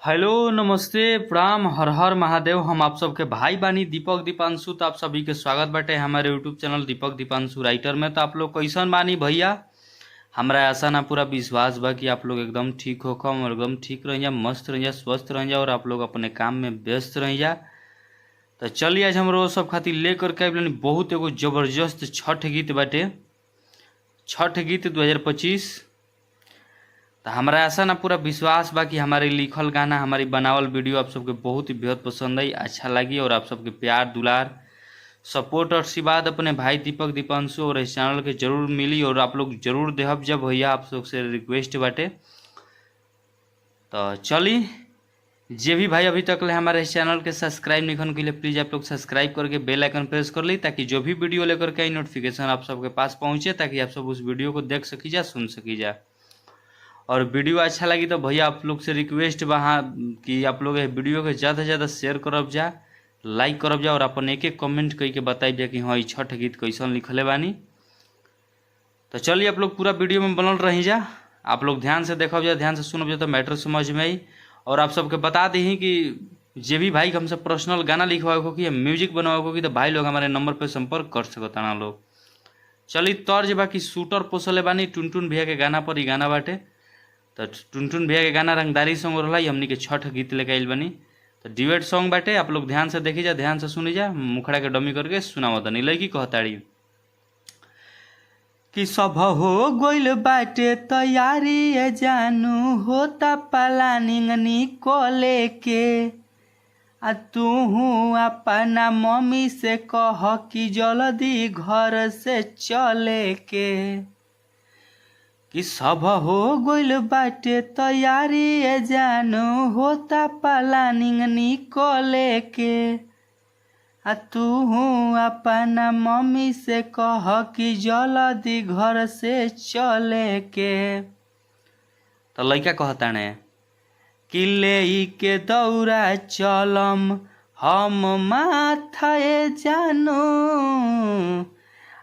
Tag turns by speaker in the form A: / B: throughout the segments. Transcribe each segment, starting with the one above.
A: Hello नमस्ते प्रणाम हर हर महादेव। हम आप सबके भाई बानी दीपक दीपांशु। तो आप सभी के स्वागत बाटे हमारे YouTube channel Deepak Deepanshu writer में। तो आप लोग कैसन बानी भैया? हमरा ऐसा ना पूरा विश्वास बा कि आप लोग एकदम ठीक हो और एकदम ठीक रहिया, मस्त रहिया, स्वस्थ रहिया और आप लोग अपने काम में व्यस्त रहिया। तो चलिए आज हम रोज सब खातिर लेकर के आइल बानी बहुत एगो जबरदस्त छठ गीत बाटे, छठ गीत 2025। तो हमारा ऐसा ना पूरा विश्वास बा कि हमारे लिखल गाना, हमारी बनावल वीडियो आप सबके बहुत ही बेहद पसंद आई, अच्छा लगी और आप सबके प्यार दुलार सपोर्ट और आशीर्वाद अपने भाई दीपक दीपांशु और इस चैनल के जरूर मिली और आप लोग जरूर देहब जब भैया आप सबसे रिक्वेस्ट बाटे। तो चली जे भी भाई अभी तक ले हमारे इस चैनल के सब्सक्राइब नहीं के लिए प्लीज़ आप लोग सब्सक्राइब करके बेल आइकन प्रेस कर ली ताकि जो भी वीडियो लेकर के आई नोटिफिकेशन आप सबके पास पहुँचे, ताकि आप सब उस वीडियो को देख सकी जा, सुन सकी जा। और वीडियो अच्छा लगी तो भैया आप लोग से रिक्वेस्ट बा हाँ कि आप लोग वीडियो के ज़्यादा से ज़्यादा शेयर करब जा, लाइक करब जा और अपन एक एक कमेंट करके बताइब जा कि हाँ ई छठ गीत कैसन लिखले बानी। तो चलिए आप लोग पूरा वीडियो में बनल रही जा, आप लोग ध्यान से देखब जा, ध्यान से सुनब जा तो मैटर समझ में आई। और आप सबके बता दी कि जे भी भाई हमसे पर्सनल गाना लिखवाए हो कि म्यूजिक बनवाए हो कि तो भाई लोग हमारे नंबर पर संपर्क कर सकता लोग। चली तर्ज बाकी शूटर पोसले बानी टुनटुन भैया के गाना पर ई गाना बाटे। तो टुनटुन भैया के गाना रंगदारी सॉन्ग रहा, हमनी के छठ गीत लेके आइल बनी। तो डिबेट सॉन्ग बाटे, आप लोग ध्यान से देखी जा, ध्यान से सुनी जा, मुखड़ा के डमी करके सुनावत तनी। लड़की कहताड़ी कि सब हो गइल बाटे तैयारी ए जानू, होता प्लानिंग निकले के, आ तू अपना मम्मी से कह कि जल्दी घर से चले के। कि सब हो गइल बाटे तैयारी ए जानू, होता प्लानिंग निकले के, आ तू अपना मम्मी से कह कि जल्दी घर से चले के। तो लड़का कहताने कि ले के दौरा चलम हम माथे जानू,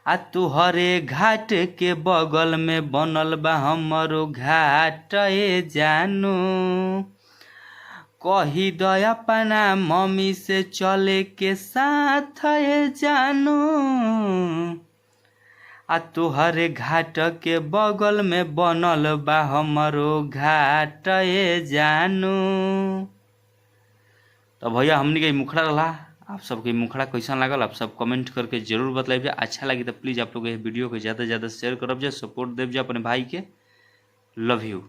A: आ तुहरे घाट के बगल में बनल बा हमरो घाट ए जानू, कही the अपना मम्मी से चले के साथ ए जानू, आ तुहरे घाट के बगल में बनल बा हमरो घाट ए जानू। तो भैया हमनी के मुखड़ा रहा, आप सबके मुखड़ा कैसा लागल आप सब कमेंट करके जरूर बतलाइब जा। अच्छा लगी तो प्लीज़ आप लोग वीडियो को ज़्यादा से ज़्यादा शेयर करब जा, सपोर्ट देव जा अपने भाई के। Love you.